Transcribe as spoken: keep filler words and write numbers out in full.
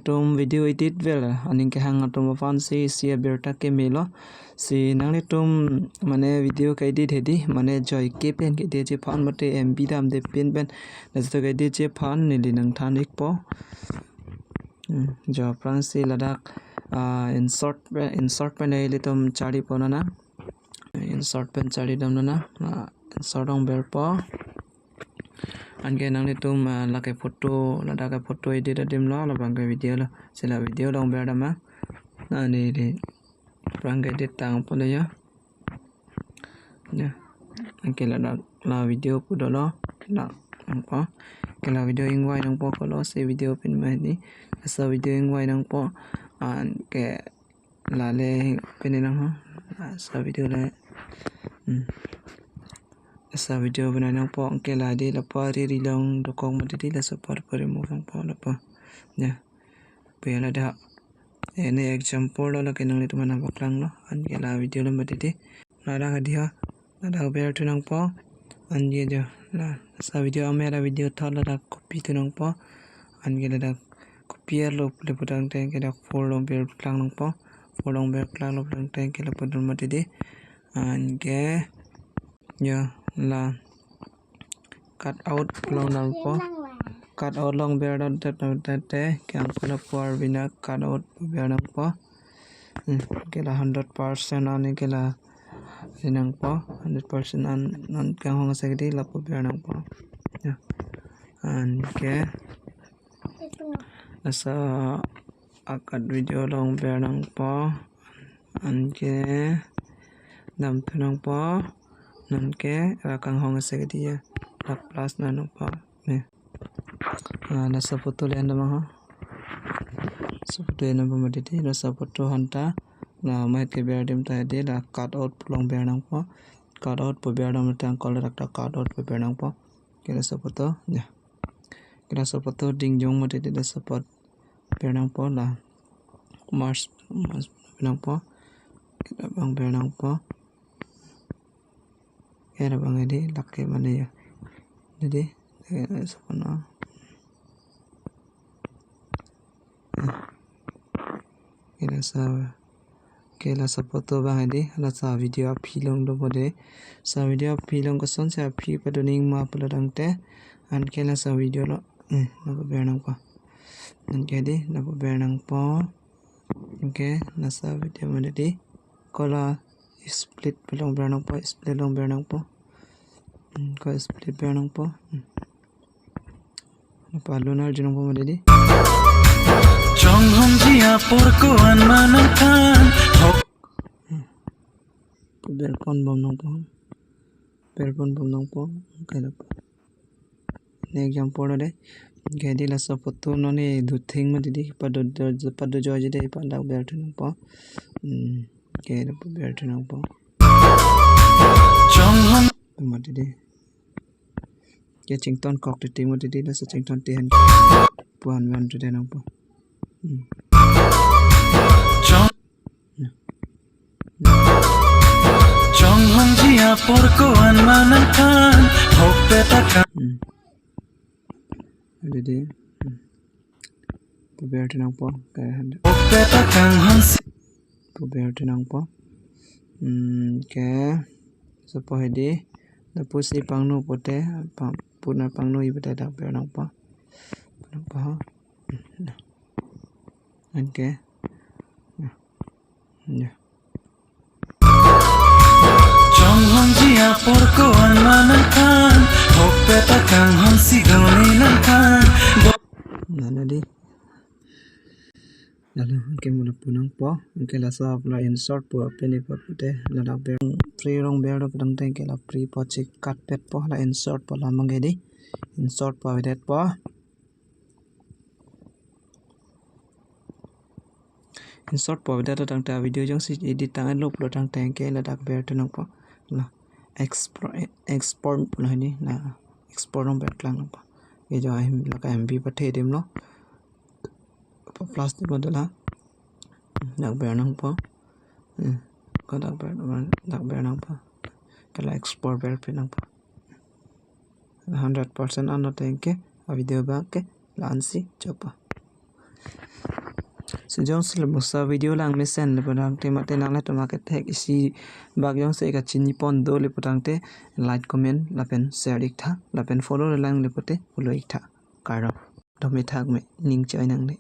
atum video edit vel aning kehang atum aphan si isi abirta kemelo. Si nanglitum mane video ke-edit hedi, mane joike pen ke-edit ji aphan mate M B damde pin pen, laso ke-edit ji aphan neli nangthan ikpo. Hmm, jo aphrangsi ladak, ah, insert pen, insert pen ilitum charli ponnang. Insert pen charli damnang. Ah, insert along berpo. Anke nanglitum, ah, lake photo, ladak ke photo edit adim lo, labang ke video lo. Si la video along ber dam ma. Neli di aphrang ke-edit tangpo lo ya. Ya. Anke ladak la video pu dolo. La nangpo. Anke la video ingvai nangpo, kolo si video pin ma hedi. Laso video ingvai nangpo. Anke lale pin nang ho. Laso video le. Hmm. Laso video pin nangpo, anke la di lapu ari ri along dokok mati di, laso apor pu remove nangpo lapu. Ya. Pu ya ladak. Ini example lo, lake nanglitum aphan nangpaklanglo. Anke la video lo mati di. Ladak hedi ho. Ladak berthu nangpo. Anke jo. La, laso video amera video thot ladak copy thu nangpo. Anke ladak copy arlo pu le putangte anke dak four along berklang nangpo. Four along berklanglo putangte anke lapu dun mati di. Anke jo la cut out along dampo. Cut out along ber dot dot dot dot te, ke angkol lapu arvina cut out pu ber nangpo. Hmm, anke la hundred percent an anke la ri nangpo, hundred percent an non kanghong asai ke di lapu ber nangpo. Ya. Anke laso a-cut video along ber nangpo. Anke damthu nangpo. Anke la kanghong asai ke di ya. La plus nangpo. Ne. Ah, laso photo le an dam ho. Laso photo le an dam mati di, laso photo aphan ta. La mahet ke ber adim ta hedi, la cut out pu along ber nangpo. Cut out pu ber dam ta angkol dak ta cut out pu ber nangpo. Anke laso photo, ya. Anke laso photo ding jong mati di, laso apot ber nangpo la. Merge, merge ber nangpo. Anke labang ber nangpo. Anke labang hedi, lake mane ya. Hedi, eh, sopono. Anke laso, anke laso photo abang hedi, laso video aphi along dopo de. Laso video aphi along kosonsi aphi padun ik ma pulo tangte. Anke laso video lo, eh, lapu ber nangpo. Anke di, lapu ber nangpo. Anke laso video mati di. Ko la split pu along ber nangpo, split along ber nangpo. Hmm, ko split ber nangpo. Hmm. Apa lunar junong pama dedi. Chonghongji apor ko-an ma nangthan. Hok. Hmm. Ko berpon bom nangpo. Berpon bom nangpo. Kaila po. Ne example lo de. Anke di laso photo non ne do thing ma dedi. Pado, pado joji de, pado berthu nangpo. Hmm. Anke lapu berthu nangpo. Chonghong. Ma dedi. Anke chington kok titi ma dedi, laso chington tihan. Puan man dedi nangpo. Hmm. Chong. Chonghongji apor ko-an ma nangthan, hokpet akang. Hmm. Dedi. Hmm. Pu berthu nangpo. Kaila handa. Hokpet akang hangsi. Pu berthu nangpo. Hmm, anke. Sopo hedi. Lapusi pangno pote, pa-, puna pangno i pote dak ber nangpo. Nangpo. Anke. Ya. Chonghongji apor ko-an ma nangthan, hokpet akang hangsi gaoni nangthan. Nana di. Lalu, anke mo lapu nangpo, anke laso apot la insert pu apini pa pute, ladak ber, free along ber dok dang teng ke la free po chik cut pet po, la insert po la mangge di, insert po avedet po. Insert po avedet tangte video jongsi edit tang-etlo pulo tangte anke ladak berthu nangpo. La export, export pulo hini, la export along berklang nangpo. Ye jo ahim laka M B pathe adim lo. Plus di modela. Dak ber nangpo. Hmm. Ko dak ber, dak ber nangpo. Kaila export berpin nangpo. Hundred percent anlo teng ke, a video abang ke, la-ansi chopo. So jongsi lapuson video lang mesen le putangte mate nanglitum akethek isi bak jongsi kachini pon do le putangte like, comment lapen share iktha lapen follow le lang le pute follow iktha. Kardom. Dome thakme, ning choi nangne.